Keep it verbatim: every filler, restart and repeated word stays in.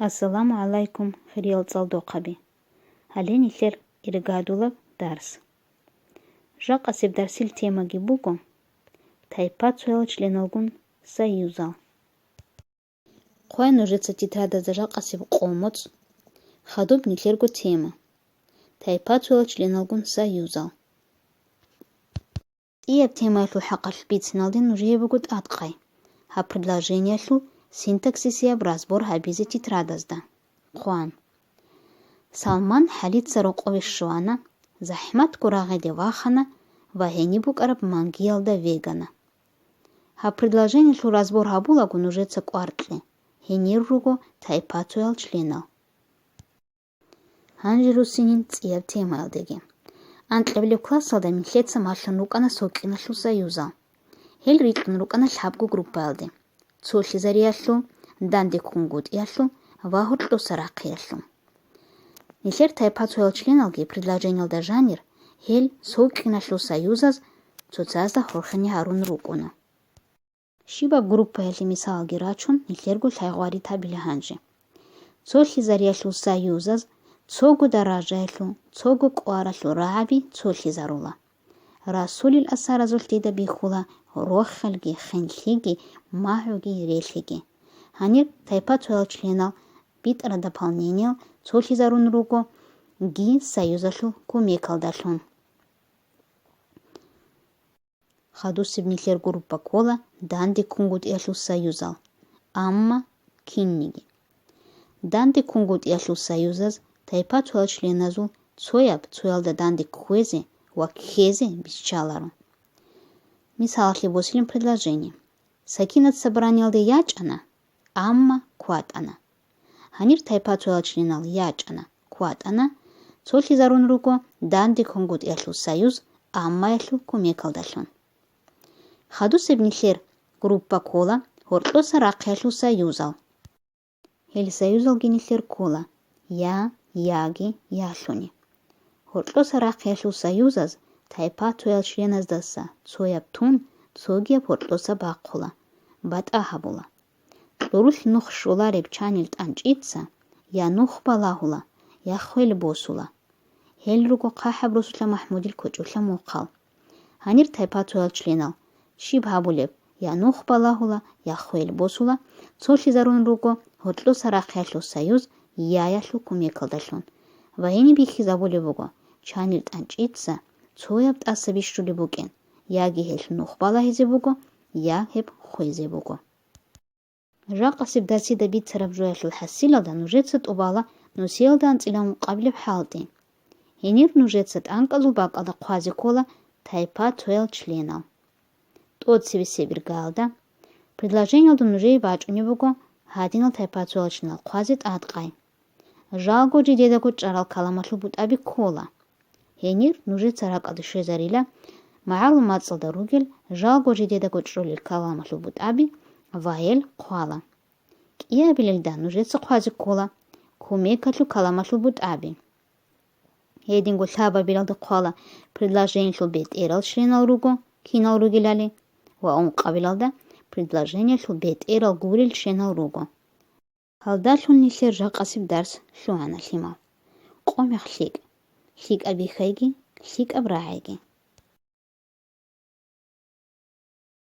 Ассаламу гӀалайкум, хириял цӀалдохъаби! Гьале нилъер иргадулаб дарс. Жакъасеб дарсил темаги буго: тайпа-цоял членалгун союзал. Хъвай нужеца тетрадазда жакъасеб къо-моцӀ, хадуб нилъерго тема: тайпа-цоял членалгун союзал. ЦӀияб темаялъул хӀакъалъулъ бициналде нужее буго тӀадкъай. Гьаб предложениялъул синтаксисияб разбор гьабизе тетрадазда. Хъван. Салман хӀалица рокъове щвана, захӀматго рагъиде вахана ва гьениб букӀараб мангиялда вегана. Гьаб предложениялъул разбор гьабулаго нужеца кӀвар кье, гьенир руго тайпа-цоял членал. Гьанже руссинин цӀияб темаялдеги. Анкьабилеб классалда нилъеца малъун рукӀана сокьиналъул союзал. Гьел рикьун рукӀана лъабго группаялде: цолъизариялъул, дандеккунгутӀиялъул ва гьоркьоса рахъиялъул. Нилъер тайпа-цоял членалги предложениялда жанир гьел сокьиналъул союзаз цоцазда хурхине гьарун рукӀуна. Щибаб группаялъе мисалги рачун, нилъерго лъай гъваритабила гьанже. Цолъизариялъул союзаз цого даражаялъул, цого кӀваралъул рагӀаби цолъизарула. Расулил асаразулъ дида бихьула рохелги, хинлъиги, магӀуги, релъиги. Гьанир тайпа-цоял членал битӀараб дополнениял цолъизарун руго ги союзалъул кумекалдалъун. Хадусеб нилъер группа ккола дандеккунгутӀиялъул союзал, амма кинниги. ДандеккунгутӀиялъул союзаз тайпа-цоял членазул цояб цоялда данде кквезе ва ккезе биччаларо. Мисалалъе босилин предложение: Сакинат собраниялде ячӀана, амма кватӀана. Гьанир тайпа-цоял членал ячӀана, кватӀана, цолъизарун руго дандеккунгутӀиялъул союз аммаялъул кумекалдалъун. Хадусеб нилъер группа ккола гьоркьоса рахъиялъул союзал. Гьел союзалги нилъер ккола я, яги, ялъуни. Гьоркьоса рахъиялъул союзаз тайпа-цоял членаздаса цояб тун, цогияб гьоркьоса бахъула, батӀа гьабула. Кьурулъ нух щолареб чанил тӀанчӀица я нух балагьула, я хвел босула. Гьел руго ХъахӀаб Росулъа МахӀмудил кочӀолъа мухъал. Гьанир тайпа-цоял членал, щиб гьабулеб, я нух балагьула, я хвел босула, цолъизарун руго гьоркьоса рахъиялъул союз яялъул кумекалдалъун. Ва гьениб бихьизабулеб буго, чанил тӀанчӀица цояб тӀаса бищулеб букӀин, яги гьелъ нух балагьизе буго, я гьеб хвезе буго. Жакъасеб дарсида бицараб жоялъул хӀасилалда нужеца тӀубала нусиялда анцӀила ункъабилеб хӀалтӀи. Гьенир нужеца тӀанкӀазул бакӀалда хъвазе ккола тайпа-цоял членал. ТӀоцебесеб иргаялда предложениялда нужее бачӀунеб буго гьадинал тайпа-цоял членал хъвазе тӀадкъай. Жалго жидедаго чӀарал каламалъул бутӀаби ккола. Гьенир нужеца ракӀалде щвезарила магӀарул мацӀалда ругел жалго жидедаго чӀолел каламалъул бутӀаби ва гьел хъвала. КӀиабилелда нужеца хъвазе ккола кумекалъул каламалъул бутӀаби. Гьединго лъабабилалда хъвала предложениялъул бетӀерал членал руго, кинал ругелали, ва ункъабилалда предложениялъул бетӀерал гурел членал руго. Гьалдалъун нилъер жакъасеб дарс лъугьана лъимал. Къо-мех лъикӀ. ЛъикӀаб бихьайги, лъикӀаб рагӀайги.